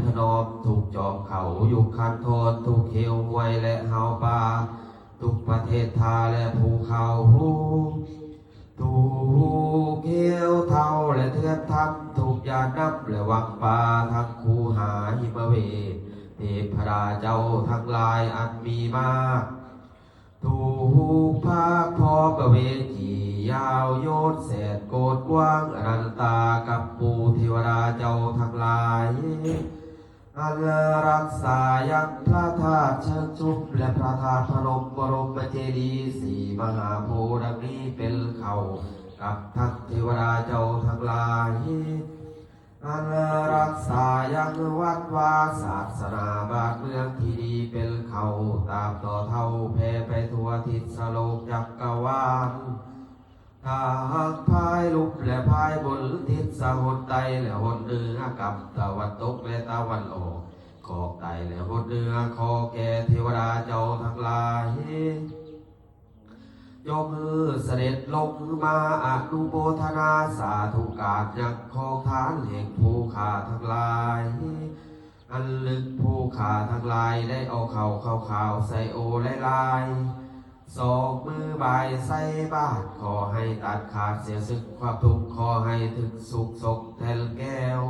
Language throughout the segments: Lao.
ພະນົມ ທຸກຈອມເຂົາ ຍຸກຄັນທອນ ທຸກເຫວຫ້ວຍ ແລະຫາວປ່າ ທຸກປະເທດທ່າ ແລະພູເຂົາ ທຸກເຫວເທົາ ແລະເທືອກຖ້ຳ ທຸກຫຍາດນ້ຳ ແລະວັງປ່າ ທັງຄູຫາຫິມະເວດ ເທບພະດາເຈົ້າທັງຫຼາຍອັນມີມາກ ທຸກພາກພ້ອມອະເວຈີ ຍາວໂຍນແສນໂກດກວ້າງອະນັນຕາ ກັບໝູ່ເທວະດາເຈົ້າທັງຫຼາຍ ອັນຮັກສາຍັງພະທາດເຊີງຊຸມ ແລະພະທາດພະນົມ ບໍລົມມະເຈດີ ສີມະຫາໂພ ດັ່ງນີ້ເປັນເຂົາ ກັບທັງເທວະດາເຈົ້າທັງຫຼາຍ ອັນຮັກສາຍັງວັດວາສາສະໜາບ້ານເມືອງທີ່ດີເປັນເຂົາ ຕາບຕໍ່ເທົ່າແຜ່ໄປທົ່ວທິດສະໂລກຈັກກະວານ ທັງພາຍລຸ່ມ ແລະພາຍບົນ ທິດສະຫົນໃຕ້ ແລະຫົນເໜືອ ກັບຕາເວັນຕົກ ແລະຕາເວັນອອກ ຂອບໃຕ້ ແລະຫົນເໜືອ ຂໍແກ່ເທວະດາເຈົ້າທັງຫຼາຍ ຈົ່ງສະເດັດລົງມາອະນຸໂມທະນາສາທຸການຍັງຂອງທານແຫ່ງຜູ້ຂ້າທັງຫຼາຍ ອັນລຶກຜູ້ຂ້າທັງຫຼາຍໄດ້ເອົາເຂົ້າຂາວໆໃສ່ໂອຫຼາຍໆ ສອງມືບາຍໃສ່ບາດ ຂໍໃຫ້ຕັດຂາດເສຍຊຶ່ງຄວາມທຸກ ຂໍໃຫ້ຖືກສຸກສົກແທນແກ້ວ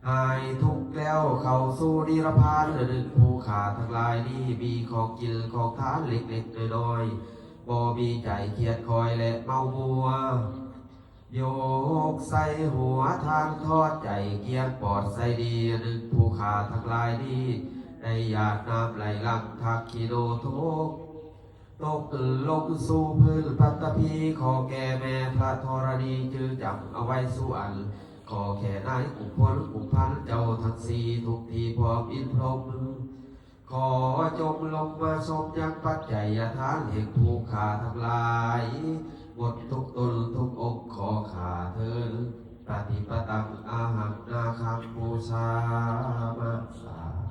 ຫາຍທຸກແລ້ວເຂົ້າສູ່ນິລະພານ ແລະໜຶ່ງຜູ້ຂ້າທັງຫຼາຍນີ້ ມີຂອງກິນຂອງທານເລັກໆນ້ອຍໆ ບໍ່ມີໃຈຄຽດຄອຍ ແລະເມົາມົວ ຍົກໃສ່ຫົວທານທອດໃຈກຽມປອດໃສດີ ໜຶ່ງຜູ້ຂ້າທັງຫຼາຍນີ້ ໄດ້ຫຍາດນ້ຳໄຫຼຫຼັງທັກຄີໂນໂທກ ຕົກລົງສູ່ພື້ນປັດຕະພີ ຂໍແກ່ແມ່ພະທໍລະນີຈື່ຈຳເອົາໄວ້ສູ່ອັນ ຂໍແກ່ນາຍກຸມພົນກຸມພັນເຈົ້າທັງສີ່ ທຸກທີ່ພ້ອມອິນພົມ ຂໍຈົ່ງລົງມາຊົມຍັງປັດໄຈຍະທານແຫ່ງຜູ້ຂ້າທັງຫຼາຍ ໝົດທຸກຕົນທຸກອົງ ຂໍຂ້າເທີນ ປະຕິປະຕັງອາຫັງນາຄັງປູຊາມະ ສາ